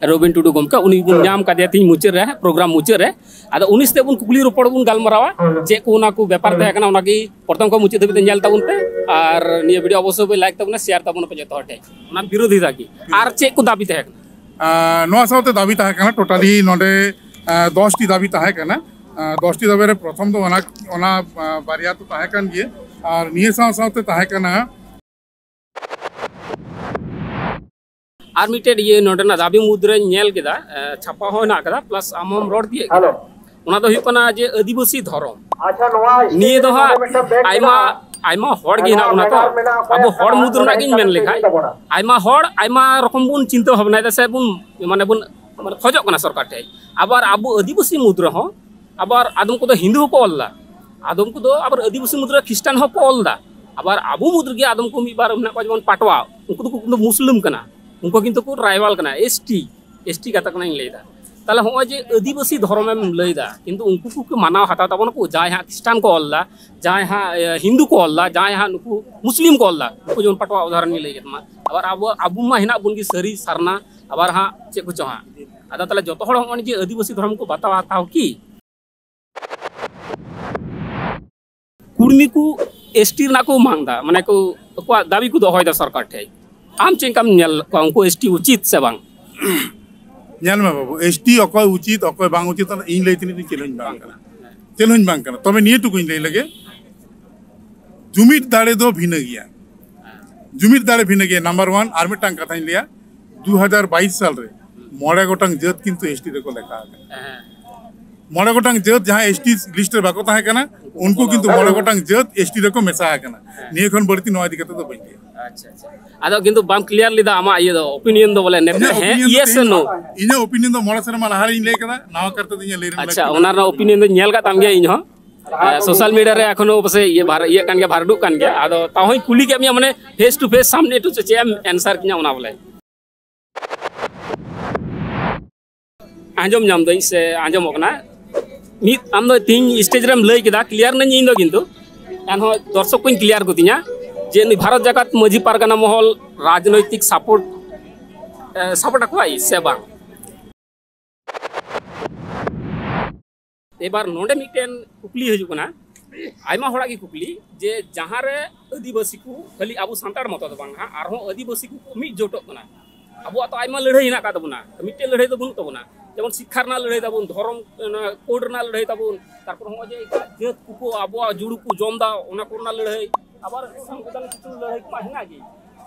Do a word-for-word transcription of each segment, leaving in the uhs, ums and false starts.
ᱨᱚᱵᱤᱱ ᱴᱩᱰᱩ ᱜᱚᱢᱠᱮ, ᱩᱱᱤ ᱵᱚᱱ ᱧᱟᱢ ᱠᱟᱫᱮᱭᱟ ᱛᱤᱦᱤᱧ ᱢᱩᱪᱟᱹᱫ ᱨᱮ, ᱯᱨᱳᱜᱨᱟᱢ ᱢᱩᱪᱟᱹᱫ ᱨᱮ᱾ ᱟᱫᱚ ᱩᱱᱤ ᱥᱟᱛᱮ ᱵᱚᱱ ᱠᱩᱠᱞᱤ ᱨᱚᱯᱚᱲ ᱵᱚᱱ ᱜᱟᱞᱢᱟᱨᱟᱣᱟ, ᱪᱮᱫ ᱠᱚ ᱚᱱᱟ ᱠᱚ ᱵᱮᱯᱟᱨ ᱛᱟᱦᱮᱸ ᱠᱟᱱᱟ, ᱚᱱᱟᱜᱮ ᱯᱨᱚᱛᱷᱚᱢ ᱠᱷᱚᱱ ᱢᱩᱪᱟᱹᱫ ᱫᱷᱟᱹᱵᱤᱡ ᱛᱮ ᱧᱮᱞ ᱛᱟᱵᱚᱱ ᱯᱮ᱾ ᱟᱨ ᱱᱤᱭᱟᱹ ᱵᱷᱤᱰᱤᱭᱳ ᱚᱵᱚᱥᱥᱳᱭ ᱵᱚᱱ ᱞᱟᱭᱤᱠ ᱛᱟᱵᱚᱱᱟ, ᱥᱮᱭᱟᱨ ᱛᱟᱵᱚᱱ ᱯᱮ ᱡᱚᱛᱚ ᱦᱚᱲ ᱴᱷᱮᱱ᱾ ᱚᱱᱟ ᱵᱤᱨᱳᱫᱷᱤᱛᱟ ᱜᱮ᱾ ᱟᱨ ᱪᱮᱫ ᱠᱚ ᱫᱟᱹᱵᱤ ᱛᱟᱦᱮᱸ ᱠᱟᱱᱟ? ᱟᱨ ᱱᱚᱣᱟ ᱥᱟᱶᱛᱮ ᱫᱟᱹᱵᱤ ᱛᱟᱦᱮᱸ ᱠᱟᱱᱟ, ᱴᱳᱴᱟᱞᱤ ᱱᱚᱰᱮ, ᱟᱨ, ᱫᱚᱥᱴᱤ ᱫᱟᱹᱵᱤ ᱛᱟᱦᱮᱸ ᱠᱟᱱᱟ᱾ ᱟᱨ, ᱫᱚᱥᱴᱤ ᱫᱟᱹᱵᱤ ᱨᱮ ᱯᱨᱚᱛᱷᱚᱢ ᱫᱚ ᱚᱱᱟ, ᱚᱱᱟ, ᱟᱨ, ᱵᱟᱨᱭᱟ ᱛᱚ ᱛᱟᱦᱮᱸ ᱠᱟᱱ ᱜᱮᱭᱟ᱾ ᱟᱨ ᱱᱤᱭᱟᱹ ᱥᱟᱶ ᱥᱟᱶᱛᱮ ᱛᱟᱦᱮᱸ ᱠᱟᱱᱟ ᱟᱨ ᱢᱤᱫᱴᱮᱱ ᱤᱭᱟᱹ ᱱᱚᱰᱮᱱᱟᱜ ᱫᱟᱹᱵᱤ ᱢᱩᱫᱽᱨᱮᱧ ᱧᱮᱞ ᱠᱮᱫᱟ, ᱮ, ᱪᱷᱟᱯᱟ ᱦᱚᱸ ᱦᱮᱱᱟᱜ ᱠᱟᱫᱟ, ᱯᱞᱟᱥ ᱟᱢ ᱦᱚᱢ ᱨᱚᱲ ᱛᱤᱭᱳᱜ ᱠᱮᱫᱟ᱾ ᱦᱮᱞᱳ᱾ ᱚᱱᱟ ᱫᱚ ᱦᱩᱭᱩᱜ ᱠᱟᱱᱟ ᱡᱮ ᱟᱹᱫᱤᱵᱟᱹᱥᱤ ᱫᱷᱚᱨᱚᱢ᱾ ᱟᱪᱪᱷᱟ, ᱱᱚᱣᱟ ᱱᱤᱭᱟᱹ ᱫᱚ ᱦᱟᱸᱜ ᱟᱭᱢᱟ, ᱟᱭᱢᱟ ᱦᱚᱲ ᱜᱮ ᱦᱮᱱᱟᱜ ᱵᱚᱱᱟ ᱛᱚ᱾ ᱟᱵᱚ ᱦᱚᱲ ᱢᱩᱫᱽ ᱨᱮᱱᱟᱜ ᱜᱤᱧ ᱢᱮᱱ ᱞᱮᱠᱷᱟᱡ, ᱟᱭᱢᱟ ᱦᱚᱲ ᱟᱭᱢᱟ ᱨᱚᱠᱚᱢ ᱵᱚᱱ ᱪᱤᱱᱛᱟᱹ ᱵᱷᱟᱵᱽᱱᱟᱭᱮᱫᱟ ᱥᱮ ᱵᱚᱱ, ᱢᱟᱱᱮ, ᱵᱚᱱ, ᱢᱟᱱᱮ, ᱠᱷᱚᱡᱚᱜ ᱠᱟᱱᱟ ᱥᱚᱨᱠᱟᱨ ᱴᱷᱮᱡ᱾ ᱟᱵᱟᱨ ᱟᱵᱚ ᱟᱹᱫᱤᱵᱟᱹᱥᱤ ᱢᱩᱫᱽ ᱨᱮᱦᱚᱸ ᱟᱵᱟᱨ ᱟᱫᱚᱢ ᱠᱚᱫᱚ ᱦᱤᱱᱫᱩ ᱦᱚᱸᱠᱚ ᱚᱞ ᱫᱟ, ᱟᱫᱚᱢ ᱠᱚᱫᱚ ᱟᱵᱟᱨ ᱟᱹᱫᱤᱵᱟᱹᱥᱤ ᱢᱩᱫᱽ ᱨᱮ ᱠᱷᱨᱤᱥᱴᱟᱱ ᱦᱚᱸᱠᱚ ᱚᱞ ᱫᱟ᱾ ᱟᱵᱟᱨ ᱟᱵᱚ ᱢᱩᱫᱽ ᱨᱮᱜᱮ ᱟᱫᱚᱢ ᱠᱚ ᱢᱤᱫ ᱵᱟᱨ ᱢᱮᱱᱟᱜ ᱠᱚᱣᱟ, ᱡᱮᱢᱚᱱ ᱯᱟᱴᱣᱟ, ᱩᱱᱠᱩ ᱫᱚᱠᱚ ᱠᱤᱱᱛᱩ ᱢᱩᱥᱞᱤᱢ ᱠᱟᱱᱟ, ᱩᱱᱠᱩ ᱠᱤᱱᱛᱩ ᱠᱚ ᱴᱨᱟᱭᱵᱟᱞ ᱠᱟᱱᱟ, ᱮᱥᱴᱤ, ᱮᱥᱴᱤ ᱠᱟᱛᱷᱟ ᱠᱟᱱᱟᱧ ᱞᱟᱹᱭᱫᱟ᱾ ᱛᱟᱦᱞᱮ ᱦᱚᱸᱜᱼᱚᱭ ᱡᱮ ᱟᱹᱫᱤᱵᱟᱹᱥᱤ ᱫᱷᱚᱨᱚᱢᱮᱢ ᱞᱟᱹᱭᱫᱟ, ᱠᱤᱱᱛᱩ ᱩᱱᱠᱩ ᱠᱚ ᱢᱟᱱᱟᱣ ᱦᱟᱛᱟᱣ ᱛᱟᱵᱚᱱᱟ ᱠᱚ, ᱡᱟᱦᱟᱸᱭ ᱦᱟᱸᱜ ᱠᱷᱨᱤᱥᱴᱟᱱ ᱠᱚ ᱚᱞ ᱫᱟ, ᱡᱟᱦᱟᱸᱭ ᱦᱟᱸᱜ, ᱮ, ᱦᱤᱱᱫᱩ ᱠᱚ ᱚᱞ ᱫᱟ, ᱡᱟᱦᱟᱸᱭ ᱦᱟᱸᱜ ᱱᱩᱠᱩ ᱢᱩᱥᱞᱤᱢ ᱠᱚ ᱚᱞ ᱫᱟ, ᱩᱱᱠᱩ ᱡᱮᱢᱚᱱ ᱯᱟᱴᱣᱟ ᱩᱫᱟᱦᱚᱨᱚᱱ ᱤᱧ ᱞᱟᱹᱭ ᱠᱮᱫ ᱛᱟᱢᱟ᱾ ᱟᱵᱟᱨ ᱟᱵᱚ, ᱟᱵᱚ ᱢᱟ ᱦᱮᱱᱟᱜ ᱵᱚᱱ ᱜᱮ ᱥᱟᱹᱨᱤ ᱥᱟᱨᱱᱟ, ᱟᱵᱟᱨ ᱦᱟᱸᱜ ᱪᱮᱫ ᱠᱚᱪᱚ ᱦᱟᱸᱜ᱾ ᱟᱫᱚ ᱛᱟᱦᱞᱮ ᱡᱚᱛᱚ ᱦᱚᱲ ᱦᱚᱸᱜᱼᱚᱭ ᱡᱮ ᱟᱹᱫᱤᱵᱟᱹᱥᱤ ᱫᱷᱚᱨᱚᱢ ᱠᱚ ᱵᱟᱛᱟᱣᱟ, ᱛᱟᱣ ᱠᱤ ᱠᱩᱲᱢᱤ ᱠᱚ ᱮᱥᱴᱤ ᱨᱮᱱᱟᱜ ᱠᱚ ᱢᱟᱝ ᱫᱟ, ᱢᱟᱱᱮ ᱠᱚ ᱟᱠᱚᱣᱟᱜ ᱫᱟᱹᱵᱤ ᱠᱚ ᱫᱚᱦᱚᱭᱮᱫᱟ ᱥᱚᱨᱠᱟᱨ ᱴᱷᱮᱡ? ᱟᱢ ᱪᱮᱫ ᱞᱮᱠᱟᱢ ᱧᱮᱞ ᱠᱚᱣᱟ, ᱩᱱᱠᱩ ᱮᱥᱴᱤ ᱩᱪᱤᱛ ᱥᱮ ᱵᱟᱝ? ᱧᱮᱞ ᱢᱮ ᱵᱟᱹᱵᱩ, ᱮᱥᱴᱤ ᱚᱠᱚᱭ ᱩᱪᱤᱛ ᱚᱠᱚᱭ ᱵᱟᱝ ᱩᱪᱤᱛ, ᱚᱱᱟ ᱤᱧ ᱞᱟᱹᱭ ᱛᱮ ᱪᱮᱞᱮᱧᱡᱽ ᱵᱟᱝ ᱠᱟᱱᱟ, ᱪᱮᱞᱮᱧᱡᱽ ᱵᱟᱝ ᱠᱟᱱᱟ᱾ ᱛᱚᱵᱮ ᱱᱤᱭᱟᱹ ᱴᱩᱠᱩᱧ ᱞᱟᱹᱭ ᱞᱮᱜᱮ, ᱡᱩᱢᱤᱫ ᱫᱟᱲᱮ ᱫᱚ ᱵᱷᱤᱱᱟᱹ ᱜᱮᱭᱟ᱾ ᱡᱩᱢᱤᱫ ᱫᱟᱲᱮ ᱵᱷᱤᱱᱟᱹ ᱜᱮᱭᱟ, ᱱᱟᱢᱵᱟᱨ ᱚᱣᱟᱱ᱾ ᱟᱨ ᱢᱤᱫᱴᱟᱝ ᱠᱟᱛᱷᱟᱧ ᱞᱟᱹᱭᱟ, ᱫᱩ ᱦᱟᱡᱟᱨ ᱵᱟᱭᱤᱥ ᱥᱟᱞ ᱨᱮ ᱢᱚᱬᱮ ᱜᱚᱴᱟᱝ ᱡᱟᱹᱛ ᱠᱤᱱᱛᱩ ᱮᱥᱴᱤ ᱨᱮᱠᱚ ᱞᱮᱠᱷᱟ ᱟᱠᱟᱱᱟ᱾ ᱦᱮᱸ᱾ ᱢᱚᱬᱮ ᱜᱚᱴᱟᱝ ᱡᱟᱹᱛ ᱡᱟᱦᱟᱸ ᱮᱥᱴᱤ ᱞᱤᱥᱴ ᱨᱮ ᱵᱟᱠᱚ ᱛᱟᱦᱮᱸ ᱠᱟᱱᱟ, ᱩᱱᱠᱩ ᱠᱤᱱᱛᱩ ᱢᱚᱬᱮ ᱜᱚᱴᱟᱝ ᱡᱟᱹᱛ ᱮᱥᱴᱤ ᱨᱮᱠᱚ ᱢᱮᱥᱟ ᱟᱠᱟᱱᱟ᱾ ᱦᱮᱸ᱾ ᱱᱤᱭᱟᱹ ᱠᱷᱚᱱ ᱵᱟᱹᱲᱛᱤ ᱱᱚᱣᱟ ᱤᱫᱤ ᱠᱟᱛᱮ ᱫᱚ ᱵᱟᱹᱧ ᱞᱟᱹᱭᱟ᱾ ᱟᱪᱪᱷᱟ, ᱟᱪᱪᱷᱟ᱾ ᱟᱫᱚ ᱠᱤᱱᱛᱩ ᱵᱟᱢ ᱠᱞᱤᱭᱟᱨ ᱞᱮᱫᱟ ᱟᱢᱟᱜ ᱤᱭᱟᱹ ᱫᱚ, ᱚᱯᱤᱱᱤᱭᱚᱱ ᱫᱚ ᱵᱚᱞᱮ, ᱤᱧᱟᱹᱜ ᱦᱮᱸ, ᱚᱯᱤᱱᱤᱭᱚᱱ ᱫᱚ ᱤᱭᱮᱥ ᱥᱮ ᱛᱮᱦᱮᱧ, ᱱᱳ? ᱤᱧᱟᱹᱜ ᱚᱯᱤᱱᱤᱭᱚᱱ ᱫᱚ ᱢᱚᱬᱮ ᱥᱮᱨᱢᱟ ᱞᱟᱦᱟ ᱨᱤᱧ ᱞᱟᱹᱭ ᱠᱟᱫᱟ, ᱱᱟᱣᱟ ᱠᱟᱨᱛᱮ ᱫᱚ ᱤᱧᱟᱹᱜ ᱞᱟᱹᱭ ᱨᱮᱱᱟᱜ ᱟᱪᱪᱷᱟ, ᱞᱟᱹᱠᱛᱤ ᱚᱱᱟ ᱵᱟᱹᱱᱩᱜ᱾ ᱨᱮᱱᱟᱜ ᱚᱯᱤᱱᱤᱭᱚᱱ ᱫᱚ ᱧᱮᱞ ᱠᱟᱜ ᱛᱟᱢ ᱜᱮᱭᱟ ᱤᱧ ᱦᱚᱸ᱾ ᱮ, ᱥᱳᱥᱟᱞ ᱢᱤᱰᱤᱭᱟ ᱨᱮ ᱮᱠᱷᱚᱱᱳ ᱯᱟᱥᱮᱡ ᱤᱭᱟᱹ ᱵᱷᱟᱨ-, ᱤᱭᱟᱹᱜ ᱠᱟᱱ ᱜᱮᱭᱟ, ᱵᱷᱟᱨᱰᱩᱜ ᱠᱟᱱ ᱜᱮᱭᱟ᱾ ᱟᱫᱚ ᱛᱟᱣ ᱦᱚᱸᱧ ᱠᱩᱞᱤ ᱠᱮᱫ ᱢᱮᱭᱟ, ᱢᱟᱱᱮ, ᱯᱷᱮᱥ ᱴᱩ ᱯᱷᱮᱥ, ᱥᱟᱢᱱᱮ ᱴᱩ, ᱪᱮᱫ ᱮᱢ ᱮᱱᱥᱟᱨ ᱠᱤᱧᱟ ᱚᱱᱟ ᱵᱚᱞᱮ᱾ ᱟᱸᱡᱚᱢ ᱧᱟᱢ ᱫᱟᱹᱧ ᱥᱮ ᱟᱸᱡᱚᱢᱚᱜ ᱠᱟᱱᱟ, ᱢᱤᱫ ᱟᱢ ᱫᱚ ᱛᱤᱦᱤᱧ ᱥᱴᱮᱡ ᱨᱮᱢ ᱞᱟᱹᱭ ᱠᱮᱫᱟ, ᱠᱞᱤᱭᱟᱨ ᱱᱟᱹᱧ ᱤᱧ ᱫᱚ, ᱠᱤᱱᱛᱩ ᱮᱱᱦᱚᱸ ᱫᱚᱨᱥᱚᱠ ᱠᱚᱧ ᱠᱞᱤᱭᱟᱨ ᱠᱚ ᱛᱤᱧᱟ ᱡᱮ ᱱᱩᱭ ᱵᱷᱟᱨᱚᱛ ᱡᱟᱠᱟᱛ ᱢᱟᱹᱡᱷᱤ ᱯᱟᱨᱜᱟᱱᱟ ᱢᱚᱦᱚᱞ ᱨᱟᱡᱽᱱᱳᱭᱛᱤᱠ ᱥᱟᱯᱳᱨᱴ, ᱮ, ᱥᱟᱯᱳᱨᱴ ᱟᱠᱚᱣᱟᱭ ᱥᱮ ᱵᱟᱝ? ᱮᱵᱟᱨ ᱱᱚᱰᱮ ᱢᱤᱫᱴᱮᱱ ᱠᱩᱠᱞᱤ ᱦᱤᱡᱩᱜ ᱠᱟᱱᱟ, ᱟᱭᱢᱟ ᱦᱚᱲᱟᱜ ᱜᱮ ᱠᱩᱠᱞᱤ, ᱡᱮ ᱡᱟᱦᱟᱸ ᱨᱮ ᱟᱹᱫᱤᱵᱟᱹᱥᱤ ᱠᱚ, ᱠᱷᱟᱹᱞᱤ ᱟᱵᱚ ᱥᱟᱱᱛᱟᱲ ᱢᱚᱛᱚ ᱫᱚ ᱵᱟᱝ ᱦᱟᱸᱜ, ᱟᱨᱦᱚᱸ ᱟᱹᱫᱤᱵᱟᱹᱥᱤ ᱠᱚᱠᱚ ᱢᱤᱫ ᱡᱳᱴᱚᱜ ᱠᱟᱱᱟ᱾ ᱟᱵᱚᱣᱟᱜ ᱛᱚ ᱟᱭᱢᱟ ᱞᱟᱹᱲᱦᱟᱹᱭ ᱦᱮᱱᱟᱜ ᱟᱠᱟᱫ ᱛᱟᱵᱚᱱᱟ, ᱢᱤᱫᱴᱮᱱ ᱞᱟᱹᱲᱦᱟᱹᱭ ᱫᱚ ᱵᱟᱹᱱᱩᱜ ᱛᱟᱵᱚᱱᱟ᱾ ᱡᱮᱢᱚᱱ ᱥᱤᱠᱠᱷᱟ ᱨᱮᱱᱟᱜ ᱞᱟᱹᱲᱦᱟᱹᱭ ᱛᱟᱵᱚᱱ, ᱫᱷᱚᱨᱚᱢ, ᱚᱱᱟ ᱠᱳᱰ ᱨᱮᱱᱟᱜ ᱞᱟᱹᱲᱦᱟᱹᱭ ᱛᱟᱵᱚᱱ, ᱛᱟᱨᱯᱚᱨ ᱱᱚᱜᱼᱚᱭ ᱡᱮ ᱮᱴᱟᱜ ᱡᱟᱹᱛ ᱠᱚᱠᱚ ᱟᱵᱚᱣᱟᱜ ᱡᱩᱲᱩ ᱠᱚ ᱡᱚᱢ ᱮᱫᱟ, ᱚᱱᱟ ᱠᱚᱨᱮᱱᱟᱜ ᱞᱟᱹᱲᱦᱟᱹᱭ, ᱟᱵᱟᱨ ᱥᱚᱝᱵᱤᱫᱷᱟᱱ ᱠᱤᱪᱷᱩ ᱞᱟᱹᱲᱦᱟᱹᱭ ᱠᱚᱢᱟ ᱦᱮᱱᱟᱜ ᱜᱮ᱾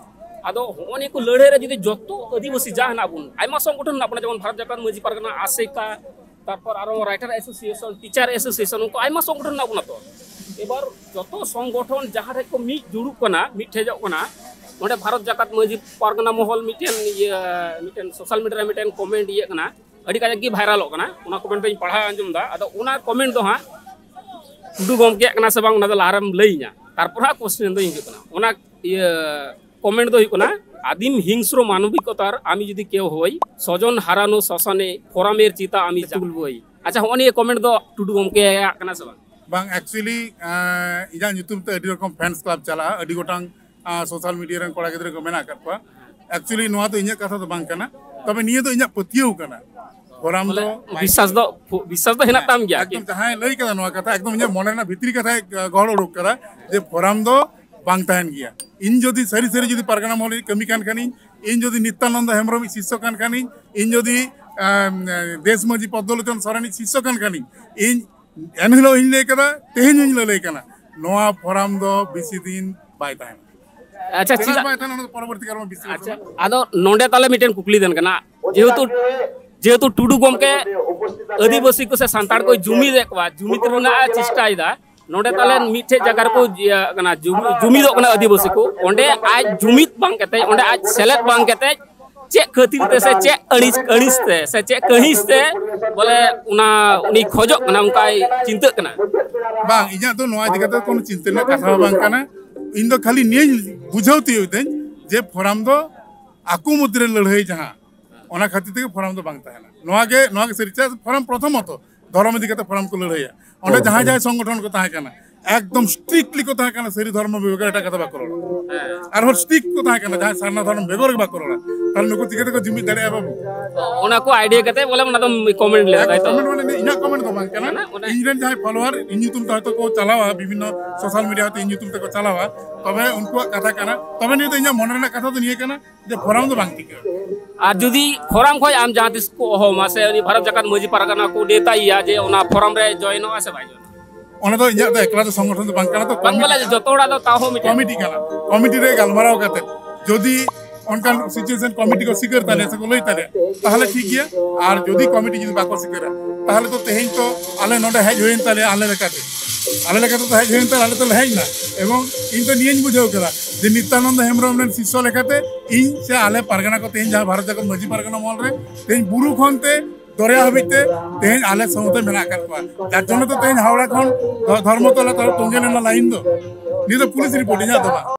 ᱟᱫᱚ ᱦᱚᱸᱜᱼᱚ ᱱᱤᱭᱟᱹ ᱠᱚ ᱞᱟᱹᱲᱦᱟᱹᱭ ᱨᱮ ᱡᱩᱫᱤ ᱡᱚᱛᱚ ᱟᱹᱫᱤᱵᱟᱹᱥᱤ ᱡᱟ ᱦᱮᱱᱟᱜ ᱵᱚᱱ, ᱟᱭᱢᱟ ᱥᱚᱝᱜᱚᱴᱷᱚᱱ ᱦᱮᱱᱟᱜ ᱵᱚᱱᱟ, ᱡᱮᱢᱚᱱ ᱵᱷᱟᱨᱚᱛ ᱡᱟᱠᱟᱛ ᱢᱟᱹᱡᱷᱤ ᱯᱟᱨᱜᱟᱱᱟ, ᱟᱥᱮᱠᱟ, ᱛᱟᱨᱯᱚᱨ ᱟᱨᱚ ᱨᱟᱭᱴᱟᱨ ᱮᱥᱳᱥᱤᱭᱮᱥᱚᱱ, ᱴᱤᱪᱟᱨ ᱮᱥᱳᱥᱤᱭᱮᱥᱚᱱ, ᱩᱱᱠᱩ ᱟᱭᱢᱟ ᱥᱚᱝᱜᱚᱴᱷᱚᱱ ᱦᱮᱱᱟᱜ ᱵᱚᱱᱟ ᱛᱚ᱾ ᱮᱵᱟᱨ ᱡᱚᱛᱚ ᱥᱚᱝᱜᱚᱴᱷᱚᱱ ᱡᱟᱦᱟᱸ ᱴᱷᱮᱡ ᱠᱚ ᱢᱤᱫ ᱡᱩᱲᱩᱜ ᱠᱟᱱᱟ, ᱢᱤᱫ ᱴᱷᱮᱡᱚᱜ ᱠᱟᱱᱟ, ᱱᱚᱰᱮ ᱵᱷᱟᱨᱚᱛ ᱡᱟᱠᱟᱛ ᱢᱟᱹᱡᱷᱤ ᱯᱟᱨᱜᱟᱱᱟ ᱢᱚᱦᱚᱞ ᱢᱤᱫᱴᱮᱱ ᱤᱭᱟᱹ, ᱢᱤᱫᱴᱮᱱ ᱥᱳᱥᱟᱞ ᱢᱤᱰᱤᱭᱟ ᱨᱮ ᱢᱤᱫᱴᱮᱱ ᱠᱚᱢᱮᱱᱴ ᱤᱭᱟᱹᱜ ᱠᱟᱱᱟ, ᱟᱹᱰᱤ ᱠᱟᱡᱟᱠ ᱜᱮ ᱵᱷᱟᱭᱨᱟᱞᱚᱜ ᱠᱟᱱᱟ, ᱚᱱᱟ ᱠᱚᱢᱮᱱᱴ ᱫᱚᱧ ᱯᱟᱲᱦᱟᱣ ᱟᱸᱡᱚᱢ ᱮᱫᱟ᱾ ᱟᱫᱚ ᱚᱱᱟ ᱠᱚᱢᱮᱱᱴ ᱫᱚ ᱦᱟᱸᱜ ᱴᱩᱰᱩ ᱜᱚᱢᱠᱮᱭᱟᱜ ᱠᱟᱱᱟ ᱥᱮ ᱵᱟᱝ, ᱚᱱᱟ ᱫᱚ ᱞᱟᱦᱟᱨᱮᱢ ᱞᱟᱹᱭᱟᱹᱧᱟ, ᱛᱟᱨᱯᱚᱨ ᱦᱟᱸᱜ ᱠᱚᱥᱪᱮᱱ ᱫᱚ ᱦᱤᱡᱩᱜ ᱠᱟᱱᱟ᱾ ᱚᱱᱟ ᱤᱭᱟᱹ ᱠᱚᱢᱮᱱᱴ ᱫᱚ ᱦᱩᱭᱩᱜ ᱠᱟᱱᱟ, "আদিম হিংস্র মানবিকতার আমি যদি কেউ হই, স্বজন হারানো শ্মশানে ফোরামের চিতা আমি তুলবই।" ᱟᱪᱪᱷᱟ, ᱦᱚᱸᱜᱼᱚ ᱱᱤᱭᱟᱹ ᱠᱚᱢᱮᱱᱴ ᱫᱚ ᱴᱩᱰᱩ ᱜᱚᱢᱠᱮᱭᱟᱜ ᱠᱟᱱᱟ ᱥᱮ ᱵᱟᱝ? ᱵᱟᱝ, actually, ᱟᱸ, ᱤᱧᱟᱹᱜ ᱧᱩᱛᱩᱢ ᱛᱮ ᱟᱹᱰᱤ ᱨᱚᱠᱚᱢ ᱯᱷᱮᱱᱥ ᱠᱞᱟᱵᱽ ᱪᱟᱞᱟᱜᱼᱟ, ᱟᱹᱰᱤ ᱜᱚᱴᱟᱝ, ᱟᱸ, ᱥᱳᱥᱟᱞ ᱢᱤᱰᱤᱭᱟ ᱨᱮᱱ ᱠᱚᱲᱟ ᱜᱤᱫᱽᱨᱟᱹ ᱠᱚ ᱢᱮᱱᱟᱜ ᱟᱠᱟᱫ ᱠᱚᱣᱟ᱾ Actually, ᱱᱚᱣᱟ ᱫᱚ ᱤᱧᱟᱹᱜ ᱠᱟᱛᱷᱟ ᱫᱚ ᱵᱟᱝ ᱠᱟᱱᱟ, ᱛᱚᱵᱮ ᱱᱤᱭᱟᱹ ᱫᱚ ᱤᱧᱟᱹᱜ ᱯᱟᱹᱛᱭᱟᱹᱣ ᱠᱟᱱᱟ᱾ ᱯᱷᱳᱨᱟᱢ ᱫᱚ ᱵᱤᱥᱥᱟᱥ ᱫᱚ, ᱵᱤᱥᱥᱟᱥ ᱫᱚ ᱦᱮᱱᱟᱜ ᱛᱟᱢ ᱜᱮᱭᱟ᱾ ᱮᱠᱫᱚᱢ, ᱡᱟᱦᱟᱸᱭ ᱞᱟᱹᱭ ᱠᱟᱫᱟ ᱱᱚᱣᱟ ᱠᱟᱛᱷᱟ, ᱮᱠᱫᱚᱢ ᱤᱧᱟᱹᱜ ᱢᱚᱱᱮ ᱨᱮᱱᱟᱜ ᱵᱷᱤᱛᱨᱤ ᱠᱟᱛᱷᱟᱭ ᱜᱚᱦᱚᱲ ᱩᱰᱩᱠ ᱠᱟᱫᱟ ᱡᱮ ᱯᱷᱳᱨᱟᱢ ᱫᱚ ᱵᱟᱝ ᱛᱟᱦᱮᱱ ᱜᱮᱭᱟ᱾ ᱤᱧ ᱡᱩᱫᱤ ᱥᱟᱹᱨᱤ ᱥᱟᱹᱨᱤ ᱡᱩᱫᱤ ᱯᱟᱨᱜᱟᱱᱟ ᱢᱚᱦᱚᱞ ᱨᱤᱧ ᱠᱟᱹᱢᱤ ᱠᱟᱱ ᱠᱷᱟᱱᱤᱧ, ᱤᱧ ᱡᱩᱫᱤ ᱱᱤᱛᱭᱟᱱᱚᱱᱫᱚ ᱦᱮᱢᱵᱨᱚᱢ ᱤᱡ ᱥᱤᱥᱥᱚ ᱠᱟᱱ ᱠᱷᱟᱱᱤᱧ, ᱤᱧ ᱡᱩᱫᱤ, ᱟᱢ, ᱫᱮᱥ ᱢᱟᱹᱡᱷᱤ ᱯᱚᱫᱽᱫᱚᱞᱳᱪᱚᱱ ᱥᱚᱨᱮᱱ ᱤᱡ ᱥᱤᱥᱥᱚ ᱠᱟᱱ ᱠᱷᱟᱱᱤᱧ, ᱤᱧ ᱮᱱᱦᱤᱞᱳᱜ ᱤᱧ ᱞᱟᱹᱭ ᱠᱟᱫᱟ, ᱛᱮᱦᱮᱧ ᱦᱚᱧ ᱞᱟᱹᱞᱟᱹᱭ ᱠᱟᱱᱟ, ᱱᱚᱣᱟ ᱯᱷᱳᱨᱟᱢ ᱫᱚ ᱵᱮᱥᱤ ᱫᱤᱱ ᱵᱟᱭ ᱛᱟᱦᱮᱱᱟ᱾ ᱟᱪᱪᱷᱟ, ᱛᱤᱱᱟᱹᱜ ᱪᱮᱫᱟᱜ? ᱵᱟᱭ ᱛᱟᱦᱮᱱᱟ, ᱚᱱᱟ ᱫᱚ ᱯᱚᱨᱚᱵᱚᱨᱛᱤ ᱠᱟᱞ ᱨᱮ ᱵᱤᱥᱞᱮᱥᱚᱱ ᱟᱪᱪᱷᱟ, ᱦᱩᱭᱩᱜᱼᱟ᱾ ᱟᱫᱚ ᱱᱚᱰᱮ ᱛᱟᱦᱞᱮ ᱢᱤᱫᱴᱮᱱ ᱠᱩᱠᱞᱤ ᱛᱟᱦᱮᱱ ᱠᱟᱱᱟ, ᱡᱮᱦᱮᱛᱩ, ᱡᱮᱦᱮᱛᱩ ᱴᱩᱰᱩ ᱜᱚᱢᱠᱮ ᱟᱹᱫᱤᱵᱟᱹᱥᱤ ᱠᱚ ᱥᱮ ᱥᱟᱱᱛᱟᱲ ᱠᱚᱭ ᱡᱩᱢᱤᱫᱮᱫ ᱠᱚᱣᱟ, ᱡᱩᱢᱤᱫ ᱨᱮᱱᱟᱜ ᱮ ᱪᱮᱥᱴᱟᱭᱮᱫᱟ, ᱱᱚᱰᱮ ᱛᱟᱦᱞᱮ ᱢᱤᱫᱴᱷᱮᱡ ᱡᱟᱭᱜᱟ ᱨᱮᱠᱚ ᱤᱭᱟᱹ ᱠᱟᱱᱟ, ᱡᱩᱢᱤ-, ᱡᱩᱢᱤᱫᱚᱜ ᱠᱟᱱᱟ ᱟᱹᱫᱤᱵᱟᱹᱥᱤ ᱠᱚ, ᱚᱸᱰᱮ ᱟᱡ ᱡᱩᱢᱤᱫ ᱵᱟᱝ ᱠᱟᱛᱮ, ᱚᱸᱰᱮ ᱟᱡ ᱥᱮᱞᱮᱫ ᱵᱟᱝ ᱠᱟᱛᱮ, ᱪᱮᱫ ᱠᱷᱟᱹᱛᱤᱨ ᱛᱮ ᱥᱮ ᱪᱮᱫ ᱟᱹᱲᱤᱥ, ᱟᱹᱲᱤᱥ ᱛᱮ ᱥᱮ ᱪᱮᱫ ᱠᱟᱹᱦᱤᱥ ᱛᱮ ᱵᱚᱞᱮ ᱚᱱᱟ ᱩᱱᱤ ᱠᱷᱚᱡᱚᱜ ᱠᱟᱱᱟ, ᱚᱱᱠᱟᱭ ᱪᱤᱱᱛᱟᱹᱜ ᱠᱟᱱᱟ? ᱵᱟᱝ, ᱤᱧᱟᱹᱜ ᱫᱚ ᱱᱚᱣᱟ ᱤᱫᱤ ᱠᱟᱛᱮ ᱠᱳᱱᱳ ᱪᱤᱱᱛᱟᱹ ᱨᱮᱱᱟᱜ ᱠᱟᱛᱷᱟ ᱦᱚᱸ ᱵᱟᱝ ᱠᱟᱱᱟ᱾ ᱤᱧ ᱫᱚ ᱠᱷᱟᱹᱞᱤ ᱱᱤᱭᱟᱹᱧ ᱵᱩᱡᱷᱟᱹᱣ ᱛᱤᱭᱳᱜ ᱫᱟᱹᱧ ᱡᱮ ᱯᱷᱳᱨᱟᱢ ᱫᱚ ᱟᱠᱚ ᱢᱚᱫᱽᱫᱷᱮ ᱨᱮ ᱞᱟᱹᱲᱦᱟᱹᱭ ᱡᱟᱦᱟᱸ, ᱚᱱᱟ ᱠᱷᱟᱹᱛᱤᱨ ᱛᱮᱜᱮ ᱯᱷᱳᱨᱟᱢ ᱫᱚ ᱵᱟᱝ ᱛᱟᱦᱮᱱᱟ᱾ ᱱᱚᱣᱟ ᱜᱮ, ᱱᱚᱣᱟ ᱜᱮ ᱥᱟᱹᱨᱤ᱾ ᱪᱮᱫᱟᱜ ᱯᱷᱳᱨᱟᱢ ᱯᱨᱚᱛᱷᱚᱢᱚᱛᱚ ᱫᱷᱚᱨᱚᱢ ᱤᱫᱤ ᱠᱟᱛᱮ ᱯᱷᱳᱨᱟᱢ ᱠᱚ ᱞᱟᱹᱲᱦᱟᱹᱭᱟ᱾ ᱚᱸᱰᱮ ᱡᱟᱦᱟᱸᱭ ᱡᱟᱦᱟᱸᱭ ᱥᱚᱝᱜᱚᱴᱷᱚᱱ ᱠᱚ ᱛᱟᱦᱮᱸ ᱠᱟᱱᱟ, ᱮᱠᱫᱚᱢ ᱥᱴᱨᱤᱠᱴᱞᱤ ᱠᱚ ᱛᱟᱦᱮᱸ ᱠᱟᱱᱟ ᱥᱟᱹᱨᱤ ᱫᱷᱚᱨᱢᱚ ᱵᱮᱜᱚᱨ ᱮᱴᱟᱜ ᱠᱟᱛᱷᱟ ᱵᱟᱠᱚ ᱨᱚᱲᱟ᱾ ᱟᱨᱦᱚᱸ ᱥᱴᱨᱤᱠᱴ ᱠᱚ ᱛᱟᱦᱮᱸ ᱠᱟᱱᱟ ᱡᱟᱦᱟᱸᱭ ᱥᱟᱨᱱᱟ ᱫᱷᱚᱨᱚᱢ ᱵᱮᱜᱚᱨ ᱜᱮ ᱵᱟᱠᱚ ᱨᱚᱲᱟ᱾ ᱛᱟᱦᱞᱮ ᱱᱩᱠᱩ ᱪᱤᱠᱟᱹ ᱛᱮᱠᱚ ᱡᱩᱢᱤᱫ ᱫᱟᱲᱮᱭᱟᱜᱼᱟ ᱵᱟᱹᱵᱩ? ᱚᱱᱟ ᱠᱚ ᱟᱭᱰᱤᱭᱟ ᱠᱟᱛᱮ ᱵᱚᱞᱮ ᱚᱱᱟ ᱫᱚ ᱠᱚᱢᱮᱱᱴ ᱞᱮᱫᱟ, ᱛᱟᱭ ᱛᱚ? ᱠᱚᱢᱮᱱᱴ ᱢᱟᱱᱮ ᱤᱧᱟᱹᱜ ᱠᱚᱢᱮᱱᱴ ᱫᱚ ᱵᱟᱝ ᱠᱟᱱᱟ᱾ ᱠᱟᱱᱟ, ᱚᱱᱟ- ᱤᱧ ᱨᱮᱱ ᱡᱟᱦᱟᱸᱭ ᱯᱷᱚᱞᱳᱣᱟᱨ ᱤᱧ ᱧᱩᱛᱩᱢ ᱛᱮ ᱦᱚᱭᱛᱳ ᱠᱚ ᱪᱟᱞᱟᱣᱟ, ᱵᱤᱵᱷᱤᱱᱱᱚ ᱥᱳᱥᱟᱞ ᱢᱤᱰᱤᱭᱟ ᱦᱚᱭᱛᱳ ᱤᱧ ᱧᱩᱛᱩᱢ ᱛᱮᱠᱚ ᱪᱟᱞᱟᱣᱟ, ᱛᱚᱵᱮ ᱩᱱᱠᱩᱣᱟᱜ ᱠᱟᱛᱷᱟ ᱠᱟᱱᱟ᱾ ᱛᱚᱵᱮ ᱱᱤᱭᱟᱹ ᱫᱚ ᱤᱧᱟᱹᱜ ᱢᱚᱱᱮ ᱨᱮᱱᱟᱜ ᱠᱟᱛᱷᱟ ᱫᱚ ᱱᱤᱭᱟᱹ ᱠᱟᱱᱟ ᱡᱮ ᱯᱷᱚᱨᱟᱢ ᱫᱚ ᱵᱟᱝ ᱴᱷᱤᱠᱟ᱾ ᱟᱨ ᱡᱩᱫᱤ ᱯᱷᱚᱨᱟᱢ ᱠᱷᱚᱱ ᱟᱢ ᱡᱟᱦᱟᱸ ᱛᱤᱥ ᱠᱚ ᱦᱚᱦᱚ ᱟᱢᱟ ᱥᱮ ᱩᱱᱤ ᱵᱷᱟᱨᱚᱛ ᱡᱟᱠᱟᱛ ᱢᱟᱹᱡᱷᱤ ᱯᱟᱨᱜᱟᱱᱟ ᱠᱚ ᱱᱮᱣᱛᱟᱭᱮᱭᱟ ᱡᱮ ᱚᱱᱟ ᱯᱷᱚᱨᱟᱢ ᱨᱮ ᱡᱚᱭᱮᱱᱚᱜᱼᱟ ᱥᱮ ᱵᱟᱭ ᱡᱚᱭᱮᱱᱚᱜᱼᱟ? ᱚᱱᱟ ᱫᱚ ᱤᱧᱟᱹᱜ ᱫᱚ ᱮᱠᱞᱟ ᱫᱚ ᱥᱚᱝᱜᱚᱴᱷᱚᱱ ᱫᱚ ᱵᱟᱝ ᱠᱟᱱᱟ, ᱛᱚ ᱵᱟᱝ ᱵᱚᱞᱮ ᱡᱚᱛᱚ ᱦᱚᱲᱟᱜ ᱫᱚ ᱛᱟᱣ ᱦᱚᱸ ᱢᱤᱫᱴᱮᱱ ᱠᱚᱢᱤᱴᱤ ᱠᱟᱱᱟ᱾ ᱠᱚᱢᱤᱴᱤ ᱨᱮ ᱜᱟᱞᱢᱟᱨᱟᱣ ᱠᱟᱛᱮ ᱡᱩᱫᱤ ᱚᱱᱠᱟᱱ ᱥᱤᱪᱩᱭᱮᱥᱚᱱ ᱠᱚᱢᱤᱴᱤ ᱠᱚ ᱥᱤᱠᱟᱹᱨ ᱛᱟᱞᱮᱭᱟ ᱥᱮ ᱠᱚ ᱞᱟᱹᱭ ᱛᱟᱞᱮᱭᱟ, ᱛᱟᱦᱚᱞᱮ ᱴᱷᱤᱠ ᱜᱮᱭᱟ᱾ ᱟᱨ ᱡᱩᱫᱤ ᱠᱚᱢᱤᱴᱤ ᱡᱩᱫᱤ ᱵᱟᱠᱚ ᱥᱤᱠᱟᱹᱨᱟ, ᱛᱟᱦᱚᱞᱮ ᱛᱚ ᱛᱮᱦᱮᱧ ᱛᱚ ᱟᱞᱮ ᱱᱚᱰᱮ ᱦᱮᱡ ᱦᱩᱭᱮᱱ ᱛᱟᱞᱮᱭᱟ, ᱟᱞᱮ ᱞᱮᱠᱟᱛᱮ ᱟᱞᱮ ᱞᱮᱠᱟᱛᱮ ᱛᱚ ᱦᱮᱡ ᱦᱩᱭᱮᱱ ᱛᱟᱞᱮᱭᱟ, ᱟᱞᱮ ᱛᱚᱞᱮ ᱦᱮᱡ ᱮᱱᱟ᱾ ᱮᱵᱚᱝ ᱤᱧ ᱛᱚ ᱱᱤᱭᱟᱹᱧ ᱵᱩᱡᱷᱟᱹᱣ ᱠᱮᱫᱟ ᱡᱮ ᱱᱤᱛᱭᱟᱱᱚᱱᱫᱚ ᱦᱮᱢᱵᱨᱚᱢ ᱨᱮᱱ ᱥᱤᱥᱥᱚ ᱞᱮᱠᱟᱛᱮ ᱤᱧ ᱥᱮ ᱟᱞᱮ ᱯᱟᱨᱜᱟᱱᱟ ᱠᱚ ᱛᱮᱦᱮᱧ ᱡᱟᱦᱟᱸ ᱵᱷᱟᱨᱚᱛ ᱡᱟᱠᱟᱛ ᱢᱟᱹᱡᱷᱤ ᱯᱟᱨᱜᱟᱱᱟ ᱢᱚᱦᱚᱞ ᱨᱮ ᱛᱮᱦᱮᱧ ᱵᱩᱨᱩ ᱠᱷᱚᱱ ᱛᱮ ᱫᱚᱨᱭᱟ ᱦᱟᱹᱵᱤᱡ ᱛᱮ ᱛᱮᱦᱮᱧ ᱟᱞᱮ ᱥᱟᱶᱛᱮ ᱢᱮᱱᱟᱜ ᱟᱠᱟᱫ ᱠᱚᱣᱟ, ᱡᱟᱨ ᱡᱚᱱᱱᱚ ᱛᱚ ᱛᱮᱦᱮᱧ ᱦᱟᱣᱲᱟ ᱠᱷᱚᱱ ᱫᱷᱚ-, ᱫᱷᱚᱨᱢᱚᱛᱚᱞᱟ ᱛᱚ ᱛᱚᱸᱜᱮ ᱞᱮᱱᱟ ᱞᱟᱭᱤᱱ ᱫᱚ᱾ ᱱᱤᱭᱟᱹ ᱫᱚ ᱯᱩᱞᱤᱥ ᱨᱤᱯᱳᱨᱴ, ᱤᱧᱟᱹᱜ ᱫᱚ ᱵᱟᱝ᱾